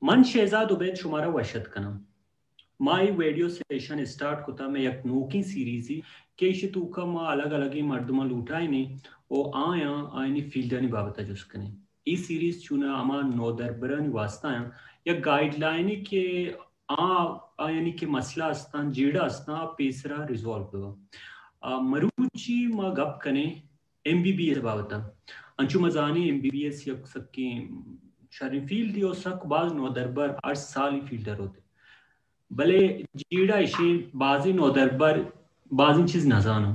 من شہزاد عبید شمارا وش اتک کناں۔ ما اے ویڈیو سیشن اسٹارٹ کتا، مئے یک نوکیں سیریزی کہ ایشی توکا ما الگ الگیں مردماں لوٹائینیں و آیاں آیانی فیلڈانی بابتا جست کنیں۔ اے سیریز چونا ہما نودربرانی واسطہ آں یک گائیڈ لائنے کہ آ آیانی کہ مسئلہ استاں، جیڑہ استاں، آ پیسرا ریزالو بباں۔ آ، مروچی ما گپ کنیں ایم بی بی ایس بابت ء۔ انچو ما زانیں ایم بی بی ایس یک سکیں شریں فیلڈے و سک باز نودربر ہر سال اے فیلڈ ء روت۔ بلے جیڑہ اشیں بازیں نودربر بازیں چیز نہ زاناں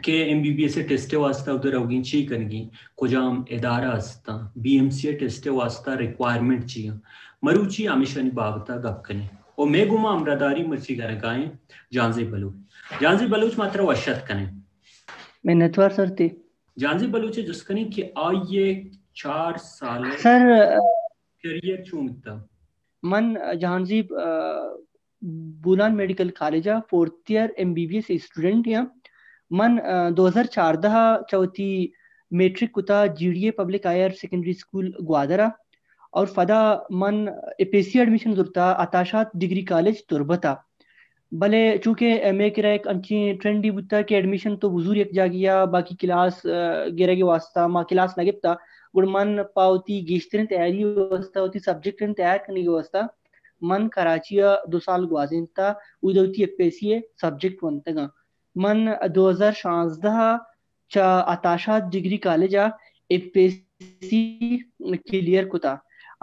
کہ ایم بی بی ایس ء ٹیسٹ ء واسطہ ادھر روگیں چی کنگی، کجام ادارہ استاں، بی ایم سی ء ٹیسٹ ء واسطہ ریکوائرمنٹ چی آں۔ مروچی ہمیشانی بابت ء گپ کنیں۔ و مئے گوما ہمراہداری مرچی کنگائیں جہانزیب بلوچ۔ جہانزیب بلوچ ما ترا وش اتک کنیں۔ منتوار سر تی۔ جہانزیب بلوچ ء جست کنیں کہ آئی ء چار سال ء سر، کیریئر چون بوتا؟ من جہانزیب، آ، بولان میڈیکل کالج ء fourth year M B B S student آں۔ من، آ، دو ہزار چاردہ ء چہ وتی میٹرک کتا G D A public higher secondary school Gwadar ء اور پدا من ایف ایس سی ایڈمیشن زرتا عطا شاد ڈگری کالج تربت ء۔ بلے چونکہ مئے کرا یک انچیں ٹرینڈے بوتا کہ ایڈمیشن تو بزور یک جاگہے ء، باقی کلاس، آ، گرگ ء واسطہ ما کلاس نہ گپتا، گڑا من پہ وتی گیشتریں تیاری ء واسطہ، وتی سبجیکٹ ء تیار کنگ ء واسطہ من کراچی ء دو سال گوازینتا، اود ء وتی ایف ایس سی ء سبجیکٹ ونتگاں۔ من دو ہزار شانزدہ ء چہ عطا شاد ڈگری کالج ء ایف ایس سی کلیئر کتا۔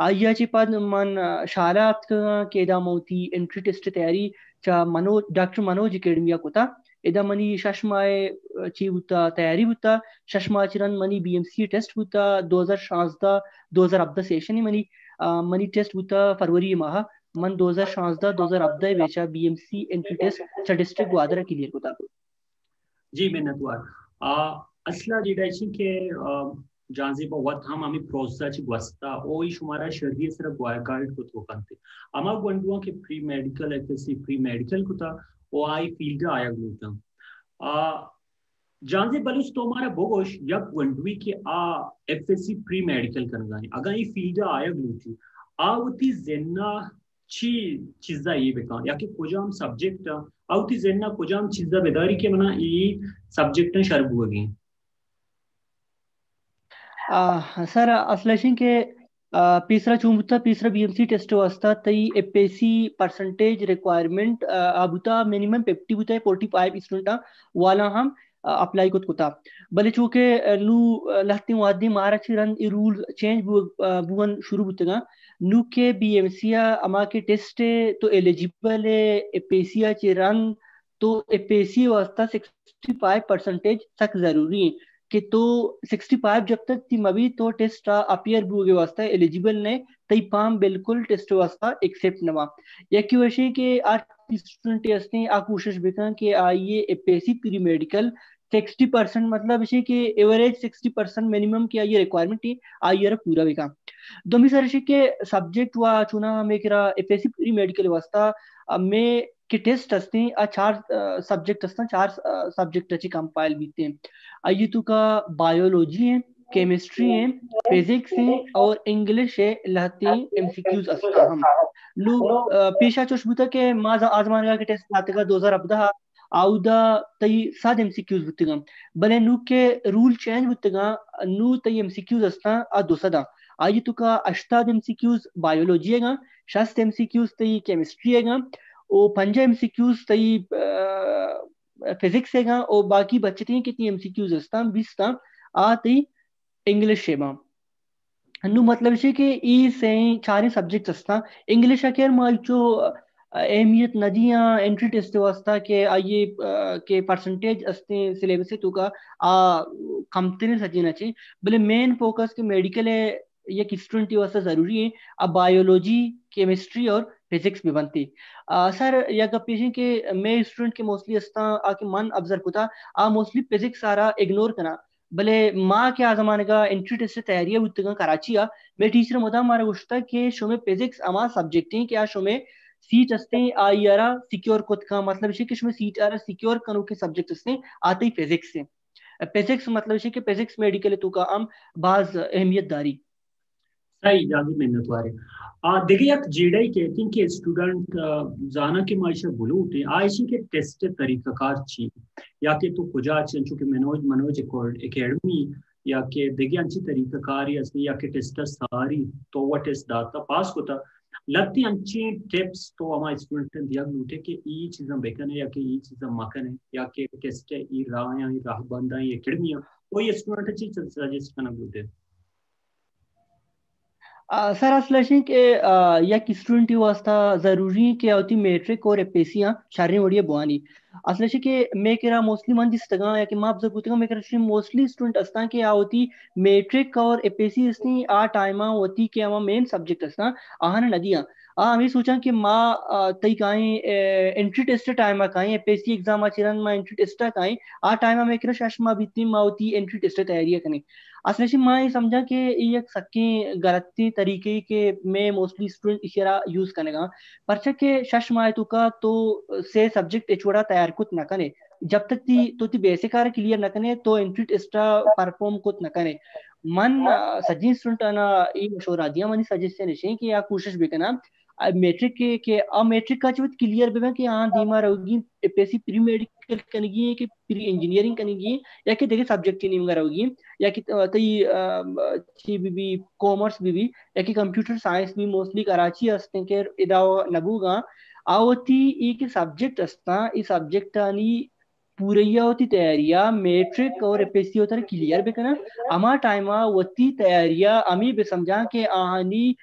آئی ء چہ پد من شال ء اتکگاں کہ ادا من وتی انٹری ٹیسٹ ء تیاری چہ منو-، ڈاکٹر منوج اکیڈمی ء کتا۔ ادا منی شش ماہ ء چی بوتا، تیاری بوتا۔ شش ماہ چہ رند منی بی ایم سی ٹیسٹ بوتا، دو ہزار شانزدہ، دو ہزار ہبدہ سیشن ء منی، آ، منی ٹیسٹ بوتا فروری ماہ ء۔ من دو ہزار شانزدہ، دو ہزار ہبدہ ء بیچا B M C entry test چہ ڈسٹرکٹ گوادر ء کلیئر کتا۔ جی، منتوار۔ آ، اصل ء جیڑہ ایشی کہ، آ، جہانزیب ء وت ہم ہمے پروسس ء چہ گوستا، او ای شمارا شری ء سرا گوا-، گائیڈ کت و کنت۔ ہما گونڈواں کہ pre medical, F S C pre medical کتا، او آئی فیلڈ ء آیگ لوٹاں۔ آ، جہانزیب بلوچ تو مارا بگوش، یک گونڈوی کہ آ F S C pre medical کنگا ہے، اگاں ای فیلڈ ء آیگ لوٹی، آ وتی ذہن ء چی چیزا اے بکن یا کہ کجام سبجیکٹ ء، آ وتی ذہن ء کجام چیزا بداری کہ منا اے سبجیکٹ ء شر بوگی؟ آ، سر، اصل ایشیں کہ، آ، پیسرا چون بوتا، پیسرا بی ایم سی ٹیسٹ واسطہ تئی F S C percentage requirement, آ، آ بوتا منیمم ففٹی بوتا، فورٹی فائیو اسٹوڈنٹ والا ہم، آ، اپلائی کت کتا۔ بلے چونکہ، آ، نو، آ، لہتیں وہدے مارا چہ رند اے رول چینج بو-، آ، بوان شروع بوتگاں۔ نو کہ بی ایم سی ء ہما کہ ٹیسٹ ء تو ایلیجیبل ء ایف ایس سی ء چہ رند تو ایف ایس سی واسطہ سکسٹی فائیو پرسنٹیج سک ضروری ہیں کہ تو سکسٹی فائیو جب تک تئی مبی تو ٹیسٹ ء اپیئر بوگے واسطہ ایلیجیبل نہ، تئی پام بالکل ٹیسٹ واسطہ ایکسپٹ نہ با۔ یکی وشی کہ ہر اسٹوڈنٹ ہستیں آ کوشش بکن کہ آئی F S C pre medical sixty percent, مطلب اسی کہ ایوریج سکسٹی پرسنٹ منیمم کہ آئی ریکوائرمنٹ ہے، آئی ء پورا بکن۔ دومی سر اسی کہ سبجیکٹ و چونا ہمیں کرا F S C pre medical واسطہ، آ، میں کہ ٹیسٹ ہستیں، آ چار، آ، سبجیکٹ ہستاں، چار، آ، سبجیکٹ اچی کمپائل بیتے ہیں۔ آئی تو کا بایولوجی ہیں، کیمسٹری ہیں، فزکس ہیں اور انگلش ہے، لہتے ایم سی کیوز ہستاں ہم۔ لو، آ، پیشا چوش بوتا کہ ما ز-، آزمانگا کے ٹیسٹ آتگا دو ہزار ہبدہ، آودا تئی سد ایم سی کیوز بوتگاں، بلے نو کہ رول چینج بوتگاں، نو تئی ایم سی کیوز ہستاں آ دو سد آں۔ آئی تو کا ہشتاد ایم سی کیوز بایولوجی ء گاں، شست ایم سی کیوز تئی کیمسٹری ء گاں، او پنجاہ ایم سی کیوز تئی، آ، فزکس ء گاں، او باقی بچتیں کہ تئی ایم سی کیوز ہستاں، بیست آں، آ تئی انگلش ء باں۔ نو مطلب اش کہ ای سئیں چاریں سبجیکٹ ہستاں۔ انگلش ء خیر ما چو اہمیت نہ دیاں انٹری ٹیسٹ واسطہ کہ آئی، آ، کہ پرسنٹیج ہستیں سلیبس ء توکا آ کمتریں سجین اچیں، بلے مین فوکس کہ میڈیکل ء یک اسٹوڈنٹ واسطہ ضروری ہیں، آ بایولوجی، کیمسٹری اور فزکس بہ بنتی۔ آ، سر، یک گپ ایش کہ مئے اسٹوڈنٹ کہ موسٹلی ہستاں، آ کہ من آبزرو کتا، آ موسٹلی فزکس آرا اگنور کنا۔ بلے ما کہ آ زمانگا انٹری ٹیسٹ تیاری بوتگاں کراچی آ، مئے ٹیچر مدام مارا گوشتا کہ شمے فزکس ہما سبجیکٹ ہیں کہ آ شمے سیٹ ہستیں، آئی آرا سیکیور کت کن، مطلب اش کہ شمے سیٹ آرا سیکیور کنوکیں سبجیکٹ ہستیں، آ تئی فزکس ہیں۔ فزکس مطلب اش کہ فزکس میڈیکل توکا ہم باز اہمیت داری۔ تئی جاگی منتوارے۔ آ، دگہ یک جیڑہ ای کہتیں کہ اسٹوڈنٹ، آ، زاناں کہ ما ایشا بلوٹیں، آ ایشی کہ ٹیسٹ طریقہ کار چی، یا کہ تو کجا چی، انچو کہ منوج، منوج اکیڈ-، اکیڈمی، یا کہ دگہ انچی طریقہ کاری است، یا کہ ٹیسٹ ساری تو وہ ٹیسٹ داتا پاس کتا، لتی انچی ٹپس تو ہما اسٹوڈنٹ دیگ لوٹے کہ ای چیزاں بکنے یا کہ ای چیزاں مکنے، یا کہ ٹیسٹ ای راہ یا ای راہ بنداں ای اکیڈمی، کوئی اسٹوڈنٹ چی سجیسٹ کرنا لوٹے؟ آ، سر، اصل اش انت کہ، آ، یک اسٹوڈنٹی واسطہ ضروری انت کہ آ وتی میٹرک اور ایف ایس سی آں شریں وڑی ء بوانی۔ اصل اش انت کہ مئے کرا موسٹلی من دیستگاں یا کہ ما آبزرو بوتگاں، مئے کرا موسٹلی اسٹوڈنٹ استاں کہ آ وتی میٹرک اور ایف ایس سی استیں آ ٹائم ء وتی کہ ہما مین سبجیکٹ استاں آہان ء نہ دیاں۔ آ ہمے سوچاں کہ ما، آ، تئی کائیں، اے، انٹری ٹیسٹ ٹائم ء کائیں، ایف ایس سی ایگزام ء چہ رند ما انٹری ٹیسٹ ء کائیں، آ ٹائم ء مئے کرا شش ماہ بیتیں ما وتی انٹری ٹیسٹ ء تیاری ء کنیں۔ اصل اش ما اے سمجھاں کہ اے یک سکیں غلطیں طریقے کہ مئے موسٹلی اسٹوڈنٹ ایشی را یوز کنگا، پرچہ کہ شش ماہ توکا تو سے سبجیکٹ ہچ وڑا تیار کت نہ کنے۔ جب تک تی، تو تی بیسک آر کلیئر نہ کنے، تو انٹری ٹیسٹ پرفارم کت نہ کنے۔ من، آ، سجیں اسٹوڈنٹ آنا اے مشورہ دیاں، منی سجیشن اش کہ آ کوشش بکناں، آ، میٹرک کے، کہ آ میٹرک کا چہ وت کلیئر ببن کہ آ دیما روگی، F S C pre medical کنگی ہیں کہ پری انجینئرنگ کنگی ہیں یا کہ دیگہ سبجیکٹ نیمگا روگی ہیں یا کہ، آ، تئی، آ، چی بی بی، کامرس بی بی یا کہ کمپیوٹر سائنس بی، موسٹلی کراچی ہستیں کہ ادا نبوگاں۔ آ وتی اے کہ سبجیکٹ ہستاں، اے سبجیکٹ آنی پوریا وتی تیاریا میٹرک اور ایف ایس سی وتر کلیئر بکناں۔ ہما ٹائما وتی تیاریا ہمیں بسمجھاں کہ آہانی،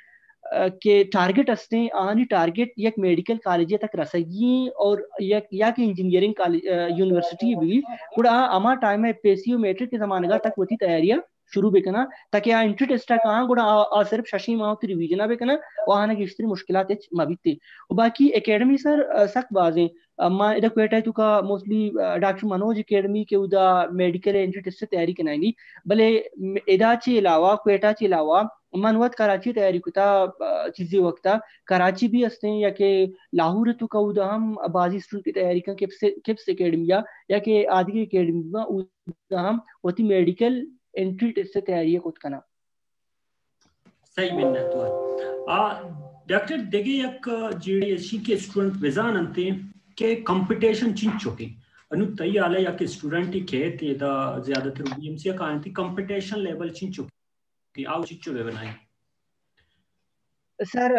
آ، کہ ٹارگٹ ہستیں، آہانی ٹارگٹ یک میڈیکل کالجے تک رسگی اور یک، یا کہ انجینئرنگ کالج، آ، یونیورسٹی بھی۔ گڑا ہما ٹائما ایف ایس سی و میٹرک کے زمانگا تک وتی تیاریا شروع بکناں، تاکہ آ انٹری ٹیسٹ ء کاں گڑا آ، آ صرف ششیں ماہ وتی ریویژن ء بکناں و آہاں گیشتری مشکلات ہچ مہ بیت۔ و باقی اکیڈمی سر، آ، سک بازیں۔ آ، ما ادا کوئٹہ ء توکا موسٹلی، آ، ڈاکٹر منوج اکیڈمی کہ اودا میڈیکل انٹری ٹیسٹ ء تیاری کنائینی، بلے م-، ادا چہ علاوہ، کوئٹہ چہ علاوہ من وت کراچی ء تیاری کتا، آ، چیزی وقتا کراچی بھی ہستیں یا کہ لاہور ء توکا اودا ہم بازی اسٹوڈنٹ کی تیاری کن کپس، کپس اکیڈمی یا، یا کہ آدگہ اکیڈمی با اودا ہم وتی میڈیکل انٹری ٹیسٹ ء تیاری ء کت کناں۔ صحیح منت وار۔ آ، ڈاکٹر، دگہ یک جیڑی ایشی کہ اسٹوڈنٹ بزان انت کہ کمپٹیشن چنچکیں؟ انو تئی حال ء یک اسٹوڈنٹ کیت ادا زیادہ تر بی ایم سی ء کاینت، کمپٹیشن لیول چنچکیں؟ آؤ چنچو بہ بنائیں؟ سر،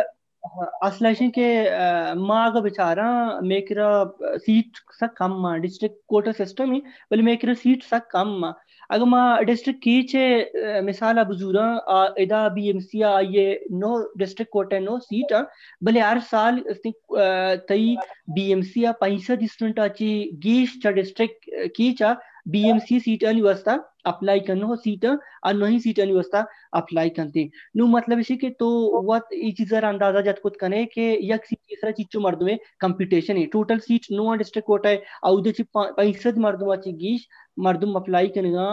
اصل ایش انت کہ، آ، ما اگہ بچاراں، مئے کرا سیٹ سک کم آں، ڈسٹرکٹ کوٹا سسٹم ہی، بلے مئے کرا سیٹ سک کم آں۔ اگہ ما ڈسٹرکٹ کیچ ء، آ، مثال ء بزوراں، آ، ادا بی ایم سی ء آئی ء نو ڈسٹرکٹ کوٹا ء نو سیٹ آں، بلے ہر سال است انت، آ، تئی بی ایم سی ء پنچ سد اسٹوڈنٹ ء چہ گیش چہ ڈسٹرکٹ کیچ ء بی ایم سی سیٹ آنی واسطہ اپلائی کنو سیٹ آں، آ نوہیں سیٹ آنی واسطہ اپلائی کنتے۔ نوں مطلب ایشی کہ تو وت اے چیز ء را اندازہ جت کت کنے کہ یک سیٹ ء سرا چیچو مردمے کمپٹیشن ہے۔ ٹوٹل سیٹ نو آں ڈسٹرکٹ کوٹا ہے، اودے چہ پا-، پنچ سد مردم ء چہ گیش مردم اپلائی کنگا،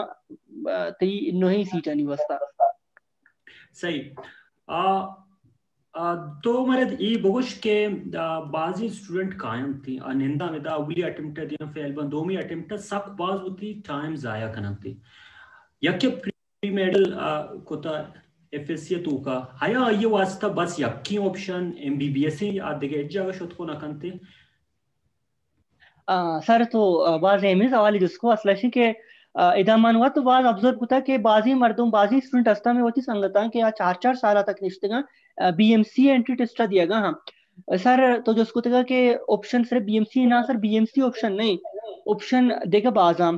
آ، تئی نوہیں سیٹ آنی واسطہ۔ صحیح۔ آ، آ، تو مرد اے بگوش کہ، آ، بازیں اسٹوڈنٹ کاینت، آ، ننداں ادا اولی اٹیمپٹ ء دیاں فیل باں، دومی اٹیمپٹ ء سک باز وتی ٹائم ضائع کننت۔ یکے پری میڈل، آ، کتا ایف ایس سی ء توکا، آیا آئی ء واسطہ بس یکیں option M B B S ء، آ دگہ ہچ جاگہ شت کو نہ کنت؟ آ، سر تو، آ، باز اہمیں سوالے جست کو۔ اصل ایش کہ، آ، ادا من وت باز آبزرو کتا کہ بازیں مردم، بازیں اسٹوڈنٹ ہستاں مئے وتی سنگتاں کہ آ چار چار سال تک نشتگاں، آ، B M C entry test دیگا ہاں۔ سر تو جست کتگا کہ آپشن صرف بی ایم سی نا، سر بی ایم سی آپشن نہیں، آپشن دگہ بازاں۔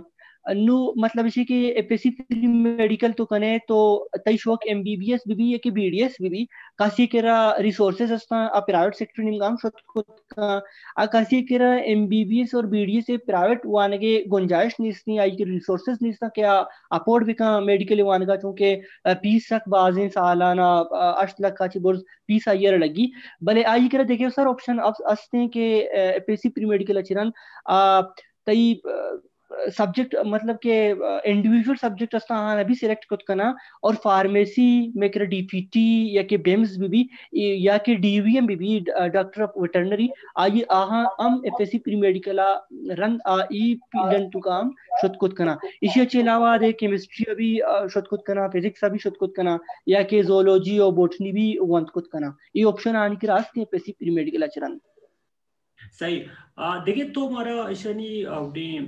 نوں مطلب ایشی کہ F S C pre medical تو کنے تو تئی شوق ایم بی بی ایس بہ بی یا کہ بی ڈی ایس بہ بی، کسی کرا ریسورسز ہستاں، آ پرائیویٹ سیکٹر نیمگا ہم شت کت کن۔ آ کسی کرا ایم بی بی ایس اور بی ڈی ایس ء پرائیویٹ وانگ ء گنجائش نیستیں، آئی کہ ریسورسز نیستاں کہ آ افورڈ بکن میڈیکل وانگ ء، چونکہ، آ، فیس سک بازیں، سالانہ، آ، ہشت لکھ ء چہ برز فیس آئی ء را لگی۔ بلے آئی کرا دگہ سر آپشن اس-، استیں کہ، آ، F S C pre medical ء چہ رند، آ، تئی، آ، سبجیکٹ، مطلب کہ انڈیویجول سبجیکٹ استاں، آہاں بھی سلیکٹ کت کناں۔ اور فارمیسی میں کرا ڈی پی ٹی یا کہ بیمز بھی بھی یا کہ ڈی وی ایم بھی بھی، ڈاکٹر آف ویٹرنری، آئی آہاں ہم F S C pre medical رند آ ای فیلڈ توکا ہم شت کت کناں۔ ایشی چہ علاوہ دے کیمسٹری بھی شت کت کناں، فزکس بھی شت کت کناں، یا کہ زولوجی اور بوٹنی بھی وانت کت کناں۔ یہ آپشن آنی کرا است F S C pre medical چہ رند۔ صحیح۔ آ، دگہ تو مارا ایشانی اوڈیں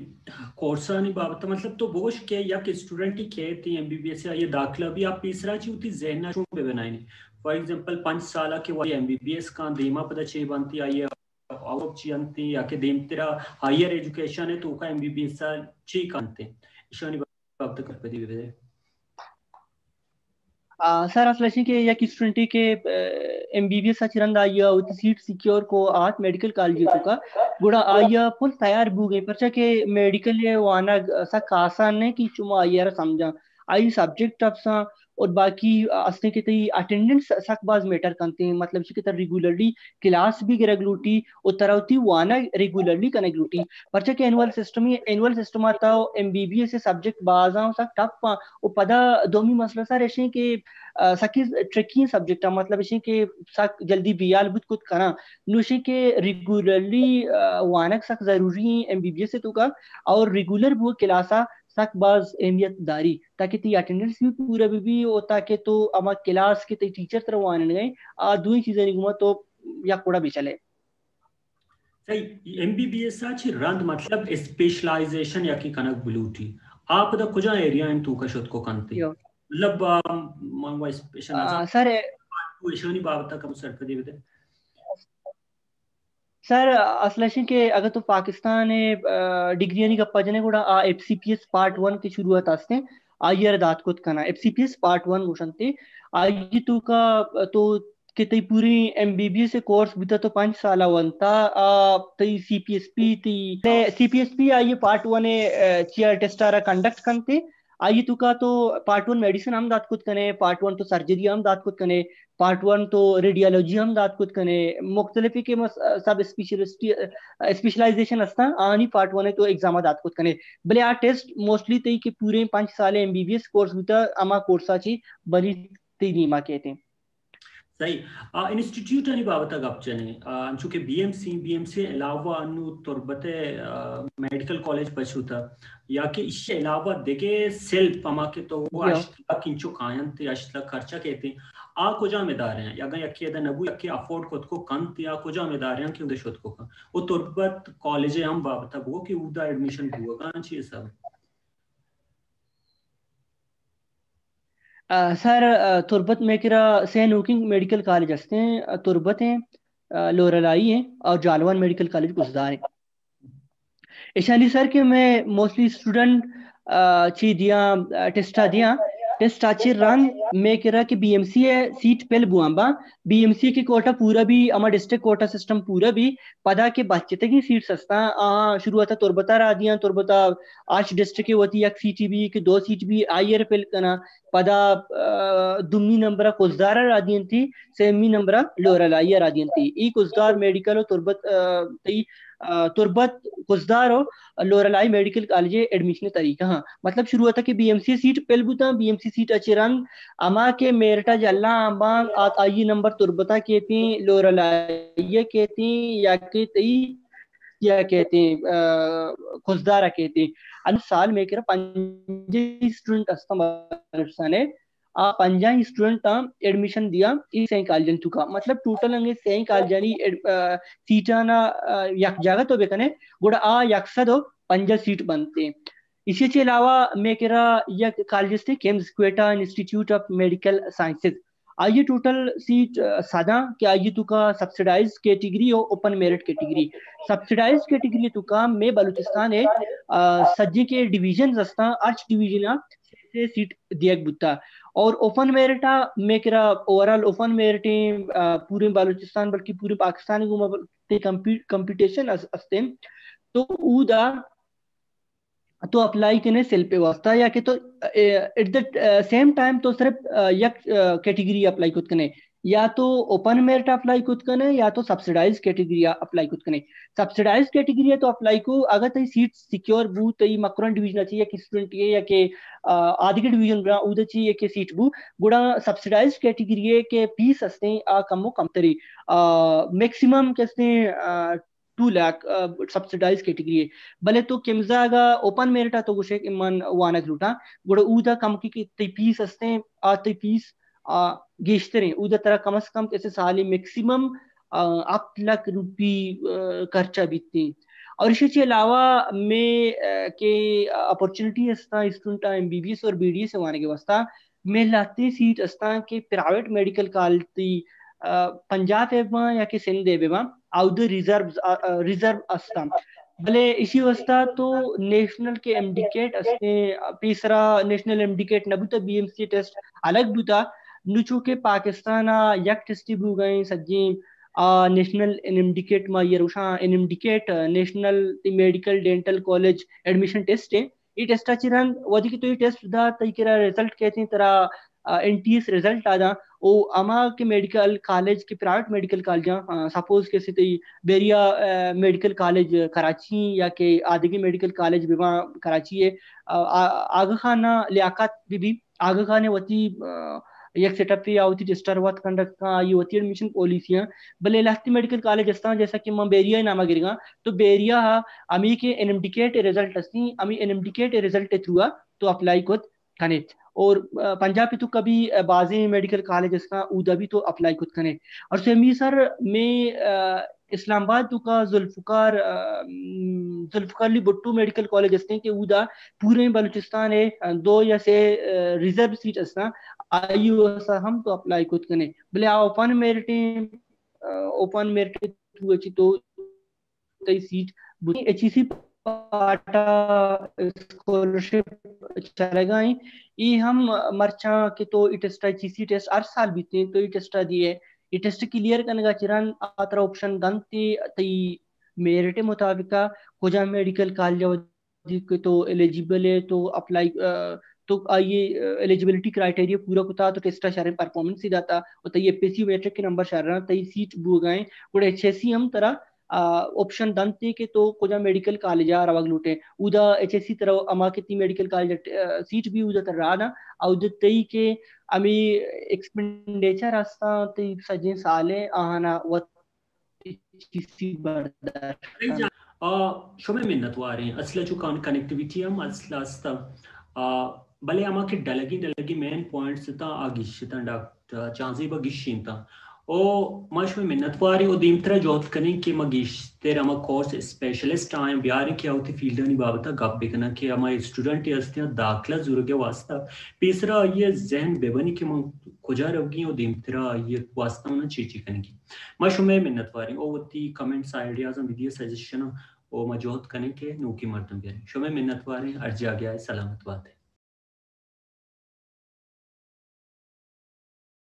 کورسانی بابت، مطلب تو بگوش کہ یک اسٹوڈنٹی کیت ایم بی بی ایس یا داخلہ بھی، آپ پیسرا چی ہوتی ذہن چون بہ بنائیں؟ فار ایگزامپل، پنچ سالہ کہ وہ ایم بی بی ایس کاں، دیما پدا چے بنتی، آئی آؤٹ چی انتی، یا کہ دیمترا ہائیر ایجوکیشن ہے تو کا ایم بی بی ایس چی کنتے؟ ایشانی بابت کر پدی بہ دے۔ آ، سر، اصل اشی کہ یک اسٹوڈنٹے کہ، آ، ایم بی بی ایس ء چہ رند آئی ء وتی سیٹ سیکیور کو آت میڈیکل کالج ء توکا، گڑا آئی ء پل تیار بوگیں، پرچا کہ میڈیکل ء وانگ سک آسان نہ کہ شما آئی ء را سمجھاں۔ آئی سبجیکٹ ٹفس آں اور باقی استیں کہ تئی اٹینڈنس سک باز میٹر کنتے، مطلب اسی کہ ترا ریگولرلی کلاس بھی گرگ لوٹی اور ترا وتی وانگ ریگولرلی کنگ لوٹی۔ پرچا کہ اینول سسٹم، اینول سسٹم ء تو M B B S subject باز آں، سک ٹف آں۔ و پدا دومی مسئلہ سر اشیں کہ، آ، سکی ٹرکی سبجیکٹ آں، مطلب اشیں کہ سک جلدی بیال بوت کت کناں۔ نو اشیں کہ ریگولرلی، آ، وانگ سک ضروری ہیں ایم بی بی ایس توکا، اور ریگولر بو کلاس آ سک باز اہمیت داری، تاکہ تی اٹینڈنس بھی پورا بھی بھی، اور تاکہ تو اما کلاس کے تی ٹیچر تر وانن گئے، آ دوئی چیزیں گما تو یک کوڑا بچلے۔ صحیح، ایم بی بی ایس ء چہ رند مطلب اسپیشلائزیشن یکے کنگ بلوٹی، آ پدا کجا ایریا انت توکا شت کو کنتی؟ مطلب، آ، من وہ اسپیشل آ، سر، تو ایشانی بابت کم سرپدی بدے۔ سر، اصل اشیں کہ اگر تو پاکستان ء، آ، ڈگریانی گپا جنے گڑا آ F C P S part one کی شروعات ہستیں، آئی ء را دات کت کناں۔ F C P S part one گوشنتے، آئی توکا تو کہ تئی پوری M B B S course بوتا تو پنچ سالا ونتا، آ، تئی سی پی ایس پی، تئی سی پی ایس پی آئی پارٹ ون ء، آ، چیا ٹیسٹ آرا کنڈکٹ کنتے۔ آئی توکا تو پارٹ ون میڈیسن ہم دات کت کنے، پارٹ ون تو سرجری ہم دات کت کنے، پارٹ ون تو ریڈیالوجی ہم دات کت کنے، مختلف کہ مس-، سب اسپیشلسٹی-، اسپیشلائزیشن ہستاں، آنی پارٹ ون تو ایگزام دات کت کنے۔ بلے آ ٹیسٹ موسٹلی تئی کہ پورے پنچ سال M B B S course بوتا، ہما کورسا چی بری تئی نیما کیتے۔ صحیح۔ آ، انسٹیٹیوٹ آنی بابت گپ جنے، آ، انچو کہ B M C, B M C علاوہ انو تربت، آ، میڈیکل کالج پچ ہوتا، یا کہ اس علاوہ دگہ سیلف ہما کہ تو وہ یا۔ ہشت لاکھ انچو کاینت، ہشت لاکھ خرچہ کیتے، آ کجام ادارے ہیں؟ اگاں یکے ادا نبو، یکے افورڈ کت کو کنت، یا کجام ادارے ہیں کہ اودے شت کو کن؟ وہ تربت کالج ہم بابت بگو کہ اودا ایڈمیشن بوگا چی حساب؟ آ، سر، آ، تربت میں کرا سے نوکنگ میڈیکل کالج ہستیں، آ، تربت ہیں، آ، لورالائی ہیں اور جالوان میڈیکل کالج گزدار ہیں۔ ایشانی سر کہ میں موسٹلی اسٹوڈنٹ، آ، چی دیاں، آ، ٹیسٹا دیاں، ٹیسٹا چی رند میں کرا کہ بی ایم سی ہے سیٹ پل بوان با، بی ایم سی کے کوٹا پورا بھی، ہما ڈسٹرکٹ کوٹا سسٹم پورا بھی، پدا کہ بچتگیں سیٹس ہستاں، آ، شروعات تربتا را دیاں، تربتا آچ ڈسٹرکٹ وتی یک سیٹی بھی کہ دو سیٹ بھی آئی ء پل کناں، پدا، آ، دومی نمبر ء کزدار ء را دینتی، سیمی نمبر ء لورالائی ء را دینتی۔ ای کزدار میڈیکل و تربت، آ، تئی، آ، تربت کزدار و لورالائی میڈیکل کالج ء ایڈمیشن ء طریقہ ہاں۔ مطلب شروعات ء کہ بی ایم سی سیٹ پل بوتاں، بی ایم سی سیٹ ء چہ رند ہما کہ میرٹ ء جھلاں آنبان آت، آئی نمبر تربت ء کیتیں، لورالائی ء کیتیں یا کہ تئی یا کہتے ہیں، آ، کزدار ء کہتے ہیں۔ انو سال میں کرا پنجاہ اسٹوڈنٹ ہستاں بلوچستان ء، آ پنجاہ اسٹوڈنٹ آں ایڈمیشن دیا ای سئیں کالجن توکا۔ مطلب ٹوٹل انگے سئیں کالجانی ایڈ-، آ، سیٹانا، آ، یک جاگہ تو بکنے، گڑا آ یک سد و پنجاہ سیٹ بنتے۔ اسی چے علاوہ میں کرا یک کالج استے CAMS Quetta institute of medical sciences. آئی ٹوٹل سیٹ، آ، سداں کہ آئی توکا سبسڈائز کیٹیگری و open merit category. Subsidized category توکا میں بلوچستان ہے، آ، سجے کے ڈویژنز ہستاں، ہرچ ڈویژن آ سے سے سیٹ دیگ بوتا۔ اور اوپن میرٹ آ میں کرا اوورال اوپن میرٹ ہیں، آ، پورے بلوچستان بلکہ پورے پاکستان گوما بل-، تے کمپی-، کمپٹیشن اس-، استیں۔ تو اودا تو اپلائی کنے سیلف ء واسطہ، یا کہ تو، اے، ایٹ دا، اے، سیم ٹائم تو صرف، اے، یک، اے، کیٹیگری اپلائی کت کنے، یا تو اوپن میرٹ اپلائی کت کنے یا تو سبسڈائز کیٹیگری اپلائی کت کنے۔ سبسڈائز کیٹیگری تو اپلائی کو، اگر تئی سیٹ سیکیور بو، تئی مکران ڈویژن چی یک اسٹوڈنٹ ہے یا کہ آدگی ڈویژن برا اود چی یک سیٹ بو، گڑا سبسڈائز کیٹیگری ہے کہ پیس ہستیں آ کم و کمتری، میکسیمم کہ ہستیں ٹو لاکھ سبسڈائز کیٹیگری ہے۔ بلے تو کمزا اگا اوپن میرٹ تو گوشے کہ من وانگ لوٹاں، گڑا اودا کم کی کہ تئی پیس ہستیں آ تئی پیس آ، گیشتریں۔ اودا ترا کم از کم کسے سالے میکسیمم، آ، ہپت لکھ روپی، آ، خرچہ بیتیں۔ اور اسی چی علاوہ میں، آ، کہ اپرچونٹی ہستاں student M B B S اور بی ڈی ایس وانگ واسطہ، میں لہتے سیٹ ہستاں کہ پرائیویٹ میڈیکل کالج تی، آ، پنجاب ہے باں یا کہ سندھ ہے باں، اودا ریزرو، آ، آ، ریزرو ہستاں۔ بلے اسی واسطہ تو نیشنل کے ایم ڈی کیٹ ہستیں، پیسرا نیشنل ایم ڈی کیٹ نہ بوتا، بی ایم سی ٹیسٹ الگ بوتا۔ نو چونکہ پاکستان آ یک ٹیسٹی بوگئیں سجیں، آ، national N M D CAT ما یہ روشاں، N M D CAT, national medical dental college admission test ہے۔ یہ ٹیسٹ چی رند ودی کہ تو یہ ٹیسٹ دا تئی کرا رزلٹ کہتے ہیں ترا، آ، این ٹی ایس رزلٹ آ دا۔ او اما کہ میڈیکل کالج کہ پرائیویٹ میڈیکل کالجاں، آ، سپوز کہ سی تئی بیریا، آ، میڈیکل کالج کراچی یا کہ آدگی میڈیکل کالج بباں کراچی ہے، آ، آ، آغا خان نا لیاقت بی بی، آغا خان وتی، آ، یک سیٹ اپ یا وتی ٹیسٹر وت کنڈکٹ کن، آئی وتی ایڈمیشن پالیسی ہیں۔ بلے لہتی میڈیکل کالج ہستاں، جیسا کہ من بیریا نامہ گرگاں، تو بیریا ہمی کہ N M D CAT result ہستی، ہمی N M D CAT result through تو اپلائی کت کنے۔ اور، آ، پنجاب تو کبھی، آ، بازیں میڈیکل کالج ہستاں، اودا بھی تو اپلائی کت کنے۔ اور سیمی سر میں، آ، اسلام آباد تو کا ذوالفقار، آ، م، ذوالفقار علی بھٹو میڈیکل کالج ہستیں کہ اودا پورے بلوچستان ہے، آ، دو یا سے، آ، ریزرو سیٹ ہستاں، آئی واسطہ ہم تو اپلائی کت کنے۔ بلے آ اوپن میرٹ، آ، اوپن میرٹ تو اچی تو تئی سیٹ بوتیں۔ ایچ ای سی پاٹا اسکالرشپ چلگا ایں، ای ہم مرچاں کہ تو ای test, H E C test ہر سال بیتیں، تو ای ٹیسٹ دیئے، ای ٹیسٹ کلیئر کنگا چران آ ترا آپشن دنت تئی میرٹ مطابق کجا میڈیکل کالج دی کہ تو ایلیجیبل ہے، تو اپلائی، آ، تو آئی، آ، ایلیجیبلٹی کرائٹیریا پورا کتا، تو ٹیسٹا شریں پرفارمنس ہی داتا، اور تئی ایف ایس سی میٹرک کے نمبر شریں، تئی سیٹ بوگائیں، گڑا ایچ ایس سی ہم ترا، آ، آپشن دنت کہ تو کجا میڈیکل کالج آ روگ لوٹے۔ اودا ایچ ایس سی ترا ہما کہ تی میڈیکل کالج، آ، سیٹ بھی اودا ترا راہ دا، اودا تئی کہ ہمیں ایکسپینڈیچر ہستاں، تئی سجیں سالیں آہانا وت چیزی برداشت کنت۔ آ، شمئے منتواریں۔ اصل چو کان-، کنیکٹیویٹی ہم اصل است۔ آ، بلے ہما کہ ڈلگی، ڈلگی مین پوائنٹس تاں آ گیشتاں ڈاکٹر جہانزیب ء گیشینتاں۔ او ما شمئے منتواریں و دیمترا جہد کنیں کہ ما گیشتر ہما کورس اسپیشلسٹ آیاں بیاریں کہ آ وتی فیلڈانی بابت ء گپ بکناں کہ ہما اسٹوڈنٹ ہستیاں داخلہ زورگ ء واسطہ پیسرا آئی ء ذہن بہ بنی کہ من کجا روگی و دیمترا آئی ء واسطہ من چی چی کنگی۔ ما شمئے منتواریں۔ او وتی کمنٹس، آئیڈیاز ہم بدیے، سجیشن ہم، او ما جہد کنیں کہ نوکیں مردم بیاریں۔ شمئے منتواریں، ہر جاگہ آئے سلامت باتے۔